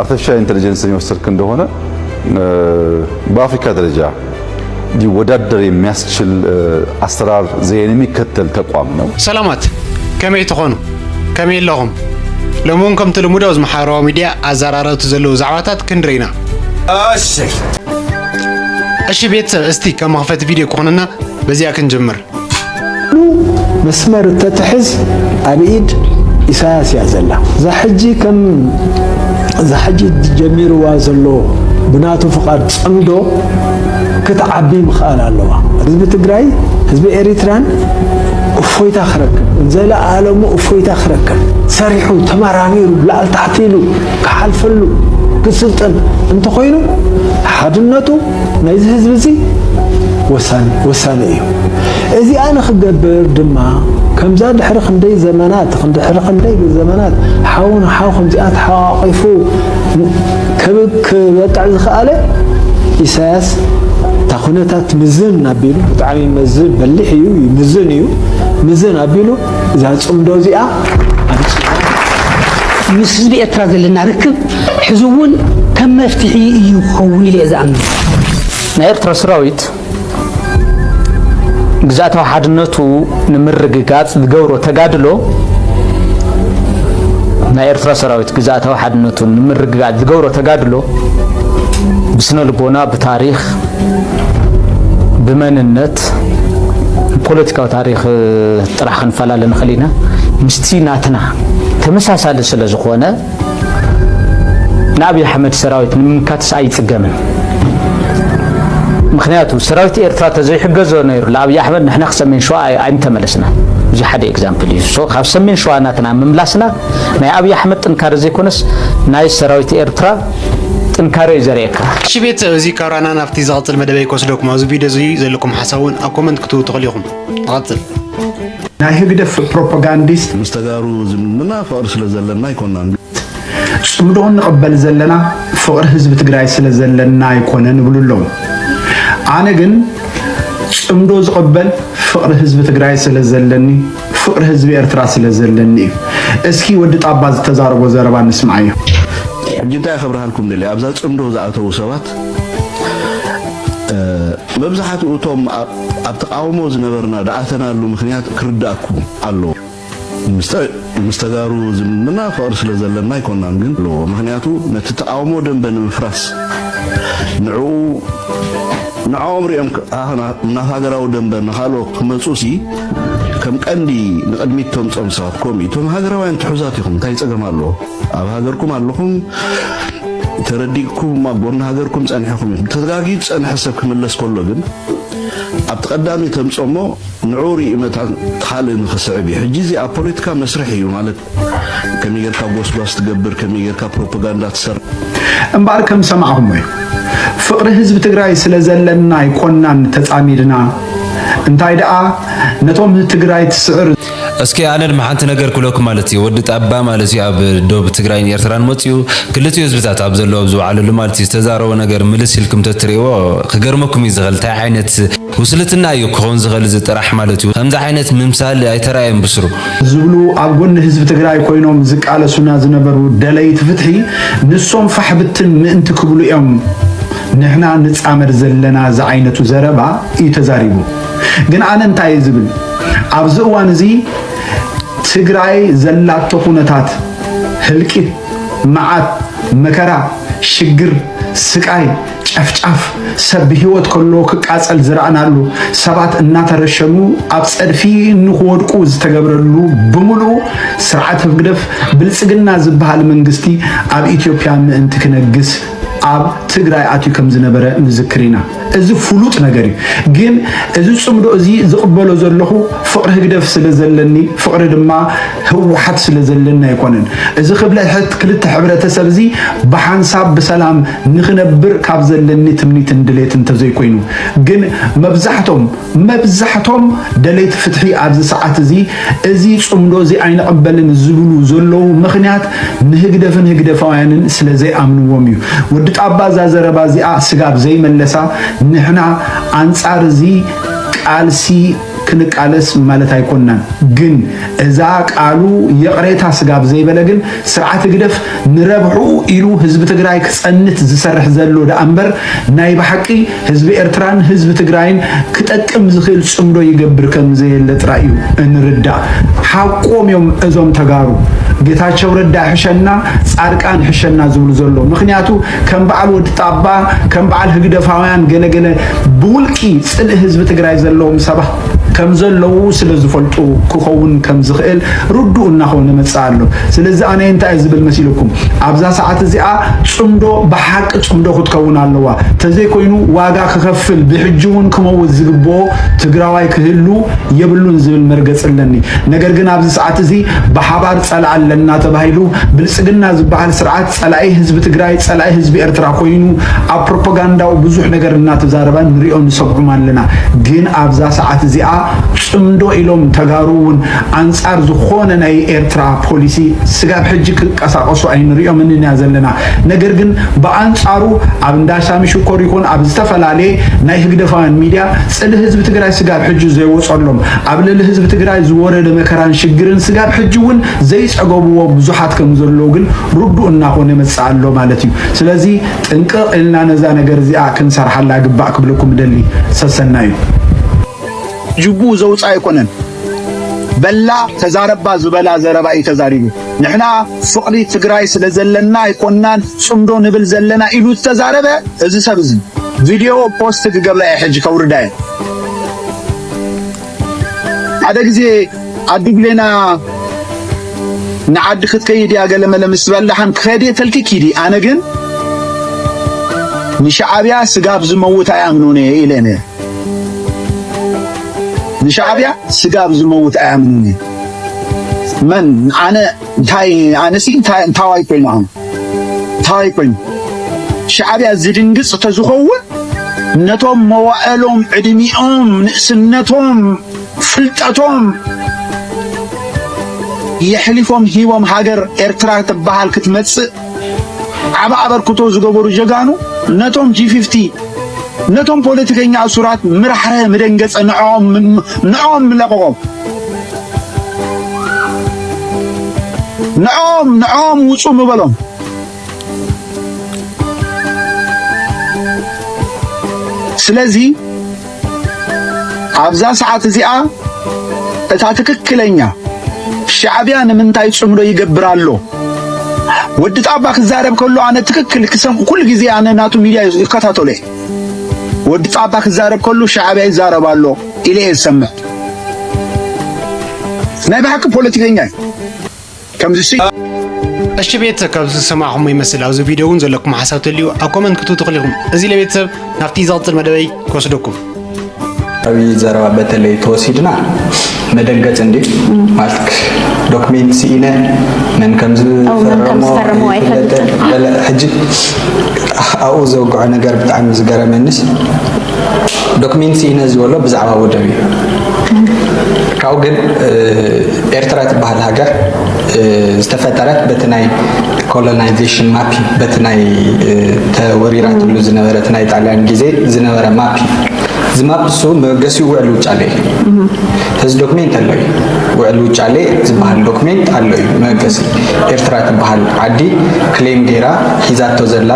አርቲፊሻል ኢንተለጀንስን የወሰድክ እንደሆነ በአፍሪካ ደረጃ ሊወዳደር የሚያስችል አሰራር ዘይን የሚከተል ተቋም ነው። ሰላማት፣ ከመይ ትኾኑ? ከመይ ኣለኹም? ሎሚ እውን ከምቲ ልሙድ ኣብዚ ማሕበራዊ ሚድያ ኣዘራረብቲ ዘለዉ ዛዕባታት ክንርኢ ኢና። እሺ ቤተሰብ፣ እስቲ ከም መኽፈቲ ቪድዮ ክኾነና በዚኣ ክንጅምር። ኩሉ መስመር እተትሕዝ ኣብ ኢድ ኢሳያስ እያ ዘላ። እዛ ሕጂ ከም እዛ ሕጂ ጀሚርዋ ዘሎ ብናቱ ፍቓድ ጽምዶ ክትዓቢ ምኽኣል ኣለዋ። ህዝቢ ትግራይ ህዝቢ ኤሪትራን እፎይታ ክረክብ፣ ንዘለኣለሙ እፎይታ ክረክብ፣ ሰሪሑ ተመራሚሩ ላዕሊ ታሕቲ ኢሉ ክሓልፈሉ ክስልጥን እንተኾይኑ ሓድነቱ ናይዚ ህዝቢ እዚ ወሳኒ ወሳኒ እዩ። እዚኣ ንኽገብር ድማ ከምዛ ድሕሪ ክንደይ ዘመናት ድሕሪ ክንደይ ዘመናት ሓው ንሓው ከምዚኣ ተሓቋቒፉ ክበቅዕ ዝኸኣለ ኢሳያስ እታ ኩነታት ምዝን ኣቢሉ ብጣዕሚ መዝን በሊሕ እዩ፣ ምዝን እዩ፣ ምዝን ኣቢሉ እዛ ጽምዶ እዚኣ ኣምጺኡ። ምስ ህዝቢ ኤርትራ ዘለና ርክብ ሕዚ እውን ከም መፍትሒ እዩ ክኸውን ኢለ እየ ዝኣምን። ናይ ኤርትራ ሰራዊት ግዝኣታዊ ሓድነቱ ንምርግጋጽ ዝገብሮ ተጋድሎ ናይ ኤርትራ ሰራዊት ግዝኣታዊ ሓድነቱ ንምርግጋጽ ዝገብሮ ተጋድሎ ብስነ ልቦና፣ ብታሪኽ፣ ብመንነት፣ ፖለቲካዊ ታሪኽ ጥራሕ ክንፈላለ ንኽእል ኢና። ምስቲ ናትና ተመሳሳሊ ስለ ዝኾነ ንኣብይ ኣሕመድ ሰራዊት ንምምካትስ ኣይጽገምን። ምክንያቱ ሰራዊት ኤርትራ ተዘይሕገዞ ነይሩ ለኣብይ ኣሕመድ ንሕና ክሰሜን ሸዋ ኣይምተመለስና። እዚ ሓደ ኤግዛምፕል እዩ። ሶ ካብ ሰሜን ሸዋ ናትና ምምላስና ናይ ኣብይ ኣሕመድ ጥንካረ ዘይኮነስ ናይ ሰራዊት ኤርትራ ጥንካረ እዩ ዘርእየካ። እሺ ቤተሰብ፣ እዚ ካብ ራና ናብቲ ዝቐጽል መደበይ ክወስደኩም። ኣብዚ ቪድዮ እዚ ዘለኩም ሓሳብ እውን ኣብ ኮመንት ክትህቡ ትኽእሉ ኢኹም። ንቐጽል። ናይ ህግደፍ ፕሮፓጋንዲስት ምስ ተጋሩ ዝምድና ፍቕሪ ስለ ዘለና ኣይኮናን። ጽምዶ እንቕበል ዘለና ፍቕሪ ህዝቢ ትግራይ ስለ ዘለና ኣይኮነን ይብሉ ኣለዉ። ኣነ ግን ጽምዶ ዝቕበል ፍቕሪ ህዝቢ ትግራይ ስለ ዘለኒ፣ ፍቕሪ ህዝቢ ኤርትራ ስለ ዘለኒ እዩ። እስኪ ወዲ ጣባ ዝተዛረቦ ዘረባ ንስምዓዮ። ሕጂ እንታይ ከብርሃልኩም ደልየ ኣብዛ ጽምዶ ዝኣተዉ ሰባት መብዛሕትኡ እቶም ኣብ ተቃውሞ ዝነበርና ድኣተናሉ ምኽንያት ክርዳእኩም ኣለዎ። ምስ ተጋሩ ዝምድና ፍቕሪ ስለ ዘለና ኣይኮናን ግን ኣለዎ። ምኽንያቱ ነቲ ተቃውሞ ደንበ ንምፍራስ ንዕኡ ንዕኦም ሪኦም ናብ ሃገራዊ ደንበ ንኻልኦ ክመፁ ሲ ከም ቀንዲ ንቕድሚት ተምፅኦም ሰባት ከምኡ እዩ። እቶም ሃገራውያን ትሑዛት ኢኹም እንታይ ፀገም ኣለዎ? ኣብ ሃገርኩም ኣለኹም ተረዲእኩም ኣብ ጎኒ ሃገርኩም ፀኒሕኹም ኢኹም። ተጋግዩ ዝፀንሐ ሰብ ክምለስ ከሎ ግን ኣብቲ ቀዳሚ ተምፅኦሞ ንዑ ሪኡ መታን ካልእ ንኽስዕብ እዩ። ሕጂ እዚ ኣብ ፖለቲካ መስርሕ እዩ ማለት ከመይ ጌርካ ጎስጓስ ትገብር ከመይ ጌርካ ፕሮፓጋንዳ ትሰርሕ። እምበኣር ከም ዝሰማዕኹሞ እዩ። ፍቕሪ ህዝቢ ትግራይ ስለ ዘለና ኣይኮናን ተፃሚድና እንታይ ደኣ ነቶም ትግራይ ትስዕር እስኪ ኣነ ድማ ሓንቲ ነገር ክብለኩም ማለት እዩ። ወዲ ጣባ ማለት እዩ ኣብ ዶብ ትግራይን ኤርትራን መፅዩ ክልቲኡ ህዝብታት ኣብ ዘለዎ ኣብ ዝወዓለሉ ማለት እዩ ዝተዛረቦ ነገር ምልስ ኢልኩም ተትርእይዎ ክገርመኩም እዩ ዝኽእል። እንታይ ዓይነት ውስልትና እዩ ክኸውን ዝኽእል እዚ ጥራሕ ማለት እዩ። ከምዚ ዓይነት ምምሳል ኣይተራእየን ብስሩ። ዝብሉ ኣብ ጎኒ ህዝቢ ትግራይ ኮይኖም ዝቃለሱና ዝነበሩ ደለይቲ ፍትሒ ንሶም ፋሕ ብትን ምእንቲ ክብሉ እዮም ንሕና ንፃመድ ዘለና ዝዓይነቱ ዘረባ እዩ ተዛሪቡ። ግን ኣነ እንታይ እየ ዝብል ኣብዚ እዋን እዚ ትግራይ ዘላቶ ኩነታት ህልቂት፣ መዓት፣ መከራ፣ ሽግር፣ ስቃይ፣ ጨፍጫፍ፣ ሰብ ብህይወት ከሎ ክቃፀል ዝረኣናሉ፣ ሰባት እናተረሸኑ ኣብ ፀድፊ ንክወድቁ ዝተገብረሉ ብምሉኡ ስርዓት ህግደፍ ብልፅግና ዝበሃል መንግስቲ ኣብ ኢትዮጵያ ምእንቲ ክነግስ ኣብ ትግራይ ኣትዩ ከም ዝነበረ ንዝክር ኢና። እዚ ፍሉጥ ነገር እዩ። ግን እዚ ፅምዶ እዚ ዝቕበሎ ዘለኹ ፍቕሪ ህግደፍ ስለ ዘለኒ ፍቕሪ ድማ ህወሓት ስለ ዘለኒ ኣይኮነን። እዚ ክልተ ሕብረተሰብ እዚ ብሓንሳብ ብሰላም ንኽነብር ካብ ዘለኒ ትምኒትን ድሌትን እንተዘይኮይኑ ግን መብዛሕቶም መብዛሕቶም ደለይቲ ፍትሒ ኣብዚ ሰዓት እዚ እዚ ፅምዶ እዚ ኣይንቕበልን ዝብሉ ዘለዉ ምኽንያት ንህግደፍን ህግደፋውያንን ስለ ዘይኣምንዎም እዩ። ወዲ ጣባ እዛ ዘረባ እዚኣ ስጋብ ዘይመለሳ ንሕና ኣንፃር እዚ ቃልሲ ክንቃለስ ማለት ኣይኮናን። ግን እዛ ቃሉ ይቕሬታ ስጋብ ዘይበለ ግን ስርዓት ህግደፍ ንረብሑ ኢሉ ህዝቢ ትግራይ ክጸንት ዝሰርሕ ዘሎ ደኣ እምበር ናይ ብሓቂ ህዝቢ ኤርትራን ህዝቢ ትግራይን ክጠቅም ዝኽእል ጽምዶ ይገብር ከም ዘየለ ጥራይ እዩ እንርዳእ። ሓቆም እዮም እዞም ተጋሩ። ጌታቸው ረዳ ሕሸና፣ ጻድቃን ሕሸና ዝብሉ ዘሎ። ምኽንያቱ ከም በዓል ወዲ ጣባ፣ ከም በዓል ህግደፋውያን ገለገለ ብውልቂ ጽልኢ ህዝቢ ትግራይ ዘለዎም ሰባት ከም ዘለዉ ስለ ዝፈልጡ ክኸውን ከም ዝኽእል ርዱእ እናኾነ መጽእ ኣሎ። ስለዚ ኣነ እንታይ እየ ዝብል መሲልኩም? ኣብዛ ሰዓት እዚኣ ጽምዶ ብሓቂ ጽምዶ ክትከውን ኣለዋ። ተዘይኮይኑ ዋጋ ክኸፍል ብሕጂ እውን ክመውት ዝግብኦ ትግራዋይ ክህሉ የብሉን ዝብል መርገጽ ኣለኒ። ነገር ግን ኣብዚ ሰዓት እዚ ብሓባር ጸላኢ ኣለና ተባሂሉ ብልጽግና ዝበሃል ስርዓት ጸላኢ ህዝቢ ትግራይ፣ ጸላኢ ህዝቢ ኤርትራ ኮይኑ ኣብ ፕሮፓጋንዳኡ ብዙሕ ነገር እናተዛረበ ንሪኦ ንሰምዖም ኣለና። ግን ኣብዛ ሰዓት እዚኣ ጽምዶ ኢሎም ተጋሩ እውን ኣንጻር ዝኾነ ናይ ኤርትራ ፖሊሲ ስጋብ ሕጂ ክንቀሳቀሱ ኣይንሪኦምን ኢና ዘለና። ነገር ግን ብኣንጻሩ ኣብ እንዳ ሳሚ ሽኮር ይኹን ኣብ ዝተፈላለየ ናይ ህግደፋውያን ሚድያ ጽልኢ ህዝቢ ትግራይ ስጋብ ሕጂ ዘይወጸሎም፣ ኣብ ልዕሊ ህዝቢ ትግራይ ዝወረደ መከራን ሽግርን ስጋብ ሕጂ እውን ዘይጸገብዎ ብዙሓት ከም ዘለዉ ግን ርዱእ እናኾነ መጽእ ኣሎ ማለት እዩ። ስለዚ ጥንቅቕ ኢልና ነዛ ነገር እዚኣ ክንሰርሓላ ግባእ ክብለኩም እደሊ። ሰሰና እዩ። ጅቡኡ ዘውፅእ ኣይኮነን። በላ ተዛረባ ዝበላ ዘረባ እዩ ተዛሪቡ። ንሕና ፍቕሪ ትግራይ ስለ ዘለና ኣይኮናን ጽምዶ ንብል ዘለና ኢሉ ዝተዛረበ እዚ ሰብ እዚ ቪድዮ ፖስት ክገብራ እየ ሕጂ ከውርዳ እየ። ሓደ ግዜ ኣዲ ብሌና ንዓዲ ክትከይድ እያ ገለመለ ምስ በላ ደሓን ክኸድ እየ ተልኪ ኪዲ። ኣነ ግን ንሻዕብያ ስጋብ ዝመውት ኣይኣምኖን እየ ኢለ ነየ። ንሻዕብያ ስጋብ ዝመውት ኣይኣምንን እዩ። መን ኣነ እንታይ ኣነሲ እንታይ እንታዋይ ኮይኑ ኣሁን እንታዋይ ኮይኑ ሻዕብያ ዝድንግጽ ተዝኸውን ነቶም መዋእሎም ዕድሚኦም ንእስነቶም ፍልጠቶም የሕሊፎም ሂቦም ሃገር ኤርትራ ትበሃል ክትመጽእ ዓቢ ኣበርክቶ ዝገበሩ ጀጋኑ ነቶም ጂ ፊፍቲ ነቶም ፖለቲከኛ እሱራት ምራሕረ ምደንገጸ ንዕኦም ንዕኦም ምለቀቆም ንዕኦም ንዕኦም ውጹ ምበሎም። ስለዚ ኣብዛ ሰዓት እዚኣ እታ ትክክለኛ ሻዕብያ ንምንታይ ጽምዶ ይገብር ኣሎ? ወዲ ጣባ ክዛረብ ከሎ ኣነ ትክክል ክሰም ኩሉ ግዜ ኣነ ናቱ ሚድያ ይከታተሎ እየ። ወዲ ጣባ ክዛረብ ከሎ ሻዕብያ ይዛረብ ኣሎ ኢለ እየ ዝሰምዕ። ናይ ብሓቂ ፖለቲከኛ እዩ። ከምዚ ሲ እሺ ቤተሰብ ካብዚ ዝሰማዕኹሞ ይመስል ኣብዚ ቪድዮ እውን ዘለኩም ሓሳብ ተልዩ ኣብ ኮመንት ክትህቡ ትኽእሉ ኢኹም። እዚ ለቤተሰብ ናብቲ ዘቕጽል መደበይ ክወስደኩም። ዓብዪ ዘረባ በተለይ ተወሲድና መደንገፂ እንዲ ማለት ዶክሜንት ስኢነ መን ከም ኣው መን ከም ዝፈረሞ ዝፈረሞ ኣይፈልጥን ኣይፈልጥን። በለ ሕጂ ኣብኡ ዘውግዖ ነገር ብጣዕሚ ዝገረመኒስ ዶክሜንት ስኢነ ዝበሎ ብዛዕባ ወደብ እዩ ካብኡ ግን ኤርትራ ትበሃል ሃገር ዝተፈጠረት በቲ ናይ ኮሎናይዜሽን ማፕ በቲ ናይ ተወሪራትሉ ዝነበረ እቲ ናይ ጣልያን ግዜ ዝነበረ ማፕ እዩ እዚ ማፕ እሱ መበገሲኡ ውዕል ውጫሌ እዩ እዚ ዶክሜንት ኣሎ እዩ ውዕል ውጫሌ ዝበሃል ዶክሜንት ኣሎ እዩ መበገሲ ኤርትራ ትበሃል ዓዲ ክሌም ገይራ ሒዛቶ ዘላ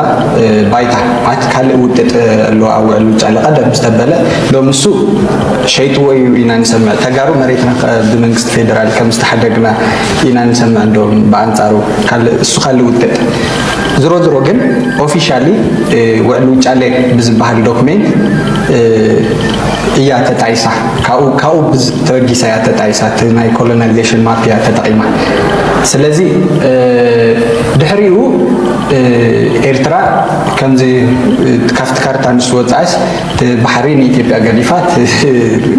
ባይታ ማለት ካልእ ውጥጥ ኣሎ ኣብ ውዕል ውጫሌ ቀደም ዝተበለ ሎም እሱ ሸይጥዎ እዩ ኢና ንሰምዕ ተጋሩ መሬትና ብመንግስቲ ፌደራል ከም ዝተሓደግና ኢና ንሰምዕ እንዶ ብኣንፃሩ ካልእ እሱ ካልእ ውጥጥ ዝሮ ዝሮ ግን ኦፊሻሊ ውዕል ውጫሌ ብዝበሃል ዶክሜንት እያ ተጣይሳ ካብኡ ካብኡ ተበጊሳ እያ ተጣይሳ እቲ ናይ ኮሎናይዜሽን ማፕ እያ ተጠቂማ ስለዚ ድሕሪኡ ኤርትራ ከምዚ ካብቲ ካርታ ንሱ ወፃእስ እቲ ባሕሪ ንኢትዮጵያ ገዲፋ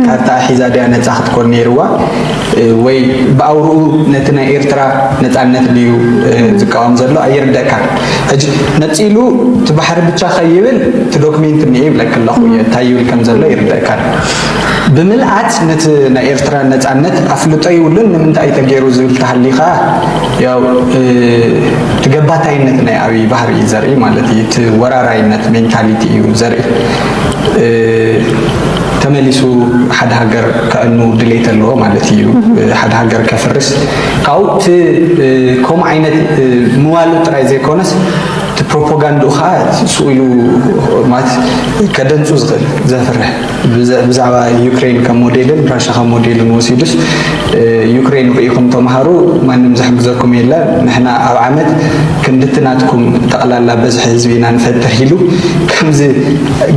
ካርታ ሒዛ ድያ ነፃ ክትኮን ነይርዋ ወይ ብኣውርኡ ነቲ ናይ ኤርትራ ነፃነት ድዩ ዝቃወም ዘሎ ኣይርደእካን ሕጂ ነፂሉ እቲ ባሕሪ ብቻ ከይብል እቲ ዶክሜንት እኒአ ይብለክ ኣለኹ እየ እንታይ ይብል ከም ዘሎ ይርደእካን ብምልኣት ነቲ ናይ ኤርትራ ነፃነት ኣፍልጦ ይብሉን ንምንታይ ተገይሩ ዝብል ተሃሊኻ ያው ተገባታይነት ናይ ኣብይ ባህሪ እዩ ዘርኢ ማለት እዩ እቲ ወራራይነት ሜንታሊቲ እዩ ዘርኢ መሊሱ ሓደ ሃገር ከዕኑ ድሌት ኣለዎ ማለት እዩ። ሓደ ሃገር ከፍርስ ካብኡ እቲ ከምኡ ዓይነት ምዋሉ ጥራይ ዘይኮነስ እቲ ፕሮፓጋንድኡ ከዓ ስኢሉ ማለት ከደንፁ ዝኽእል ዘፍርሕ ብዛዕባ ዩክሬን ከም ሞዴልን ራሻ ከም ሞዴልን ወሲዱስ ዩክሬን ርኢኹም ተምሃሩ፣ ማንም ዝሕግዘኩም የለ፣ ንሕና ኣብ ዓመት ክንድቲ ናትኩም ጠቕላላ በዝሒ ህዝቢ ኢና ንፈጥር ኢሉ ከምዚ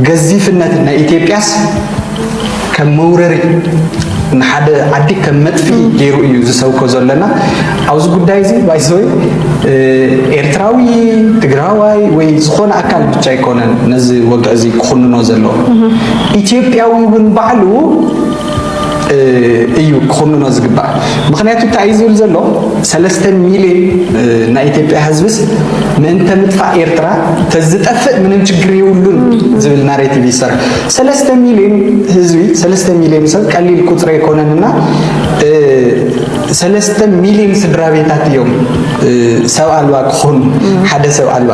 ገዚፍነት ናይ ኢትዮጵያስ ከም መውረሪ ንሓደ ዓዲ ከም መጥፊ ገይሩ እዩ ዝሰብኮ ዘለና። ኣብዚ ጉዳይ እዚ ባይዘወይ ኤርትራዊ ትግራዋይ ወይ ዝኾነ ኣካል ብቻ ኣይኮነን ነዚ ወግዒ እዚ ክኹንኖ ዘለዎ። ኢትዮጵያዊ እውን ባዕሉ እዩ ክኹንኖ ዝግባእ። ምክንያቱ እንታይ እዩ ዝብል ዘሎ? ሰለስተ ሚልዮን ናይ ኢትዮጵያ ህዝብስ ምእንተ ምጥፋእ ኤርትራ ተዝጠፍእ ምንም ችግር የብሉን ዝብል ናሬቲቭ ይሰርሕ። ሰለስተ ሚልዮን ህዝቢ፣ ሰለስተ ሚልዮን ሰብ ቀሊል ቁፅሪ ኣይኮነን እና ሰለስተ ሚልዮን ስድራ ቤታት እዮም ሰብ ኣልባ ክኾኑ፣ ሓደ ሰብ ኣልባ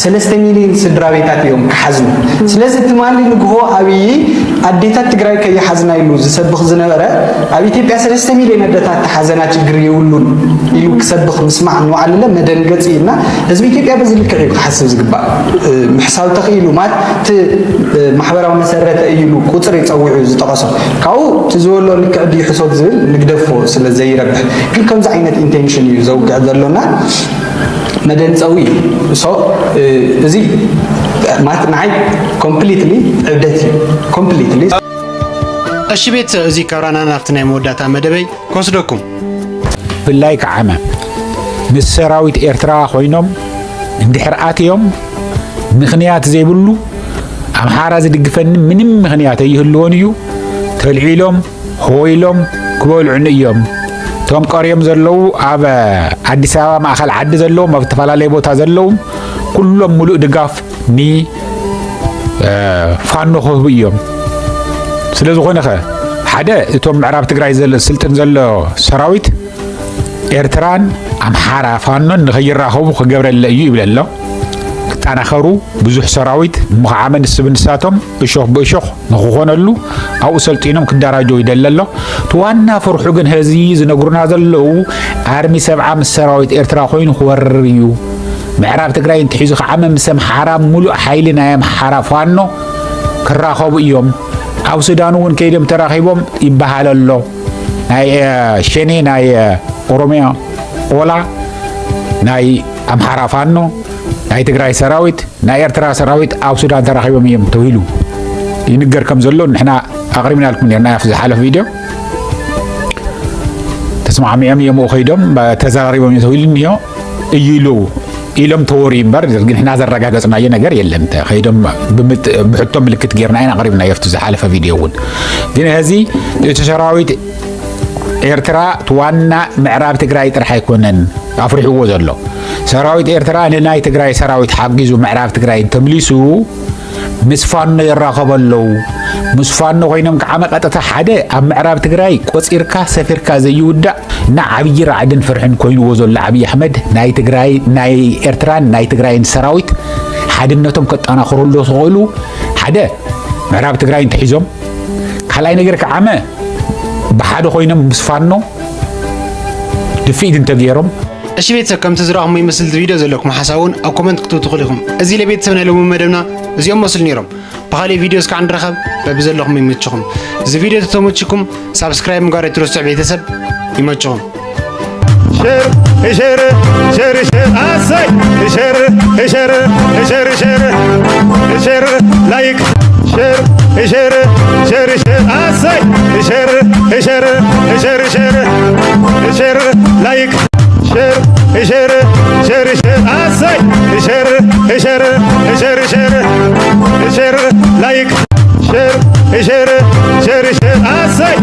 ሰለስተ ሚልዮን ስድራ ቤታት እዮም ክሓዝኑ። ስለዚ ትማሊ ንግሆ ኣብይ ኣዴታት ትግራይ ከይሓዝና ኢሉ ዝሰብኽ ዝነበረ ኣብ ኢትዮጵያ ሰለስተ ሚልዮን ኣደታት ተሓዘና ችግር የብሉን ኢሉ ክሰብኽ ምስማዕ ንባዕሉ መደንገፂ እዩ እና ህዝቢ ኢትዮጵያ በዚ ልክዕ እዩ ክሓስብ ዝግባእ። ምሕሳብ ተኽኢሉ ማለት እቲ ማሕበራዊ መሰረተ እዩ ኢሉ ቁፅሪ ፀዊዑ ዝጠቐሶ ካብኡ እቲ ዝበሎ ልክዕ ድዩ ሕሶት ዝብል ንግደፎ ስለ ዘይረብሕ ግን ከምዚ ዓይነት ኢንቴንሽን እዩ ዘውግዕ ዘሎና መደንፀዊ እዩ። እዚ ማለት ንዓይ ኮምፕሊትሊ ዕብደት እዩ። ኮምፕሊትሊ። እሺ ቤተሰብ፣ እዚ ካብራና ናብቲ ናይ መወዳእታ መደበይ ክወስደኩም። ብፍላይ ከዓመ ምስ ሰራዊት ኤርትራ ኮይኖም እንድሕር ኣትዮም ምኽንያት ዘይብሉ ኣምሓራ ዝድግፈኒ ምንም ምኽንያት ኣይህልዎን እዩ ተልዒሎም ሆ ኢሎም ክበልዑኒ እዮም። እቶም ቀርዮም ዘለዉ ኣብ ኣዲስ ኣበባ ማእኸል ዓዲ ዘለዎም ኣብ ዝተፈላለየ ቦታ ዘለዉ ኩሎም ሙሉእ ድጋፍ ኒ ፋኖ ክህቡ እዮም። ስለ ዝኾነ ኸ ሓደ እቶም ምዕራብ ትግራይ ስልጥን ዘሎ ሰራዊት ኤርትራን ኣምሓራ ፋኖን ንኸይራኸቡ ክገብረለ እዩ ይብል ኣሎ። ክጠናኸሩ ብዙሕ ሰራዊት እሞ ከዓ መንስብ ንሳቶም እሾኽ ብእሾኽ ንኽኾነሉ ኣብኡ ሰልጢኖም ክደራጀው ይደሊ ኣሎ። እቲ ዋና ፍርሑ ግን ሀዚ ዝነግሩና ዘለዉ ኣርሚ ሰብዓ ምስ ሰራዊት ኤርትራ ኮይኑ ክወርር እዩ። ምዕራብ ትግራይ እንተሒዙ ከዓ ምስ ኣምሓራ ሙሉእ ሓይሊ ናይ ኣምሓራ ፋኖ ክራኸቡ እዮም። ኣብ ሱዳን እውን ከይዶም ተራኺቦም ይበሃል ኣሎ። ናይ ሸኔ ናይ ኦሮሚያ ኦላ ናይ ኣምሓራ ፋኖ ናይ ትግራይ ሰራዊት ናይ ኤርትራ ሰራዊት ኣብ ሱዳን ተራኺቦም እዮም ተባሂሉ ይንገር ከም ዘሎ ንሕና ኣቕሪብናልኩም ነርና ኣብ ዝሓለፈ ቪድዮ። ተስማዕሚዖም እዮም ከይዶም ተዘራሪቦም እዮም ተባሂሉ እኒኦ እዩ ኢሉ ኢሎም ተወሪ እምበር ግን ንሕና ዘረጋገጽናዮ ነገር የለን። ከይዶም ብሕቶ ምልክት ጌርና ኢና ኣቕሪብናዮ ኣብቲ ዝሓለፈ ቪድዮ እውን። ግን ሕዚ እቲ ሰራዊት ኤርትራ እቲ ዋና ምዕራብ ትግራይ ጥራሕ ኣይኮነን ኣፍሪሕዎ ዘሎ። ሰራዊት ኤርትራ ንናይ ትግራይ ሰራዊት ሓጊዙ ምዕራብ ትግራይ እንተምሊሱ ምስ ፋኖ ይራኸቡ ኣለዉ። ምስ ፋኖ ኮይኖም ከዓ መቐጥታ ሓደ ኣብ ምዕራብ ትግራይ ቆፂርካ ሰፊርካ ዘይውዳእ እና ዓብዪ ራዕድን ፍርሕን ኮይንዎ ዘሎ ዓብዪ ኣሕመድ ናይ ትግራይ ናይ ኤርትራን ናይ ትግራይን ሰራዊት ሓድነቶም ከጠናኽርሉ ዝኽእሉ ሓደ ምዕራብ ትግራይ እንተሒዞም ካልኣይ ነገር ከዓመ ብሓደ ኮይኖም ምስ ፋኖ ድፍኢት እንተገይሮም እሺ ቤተሰብ ከምቲ ዝረኣኹሞ ይመስል እዚ ቪድዮ ዘለኩም ሓሳብ እውን ኣብ ኮመንት ክትብሉ ትኽእሉ ኢኹም። እዚ ለቤተሰብ ናይ ሎሚ መደብና እዚኦም መስሉ ነይሮም። ብኻሊእ ቪድዮ እስካዕ ንራኸብ በብዘለኹም ይመችኹም። እዚ ቪድዮ ተተመችኩም ሳብስክራይብ ምግባር ኣይትረስዑ ቤተሰብ ይመችኹም። ሸር ሸር ሸር ሸር ኣሰይ ሸር ሸር ሸር ሸር ሸር ላይክ ሸር ሸር ሸር ሸር ኣሰይ ሸር ሸር ሸር ሸር ሸር ላይክ ሸር ሸር ሸር ሸር ኣሰይ ሸር ሸር ሸር ሸር ሸር ላይክ ሸር ሸር ሸር ሸር ኣሰይ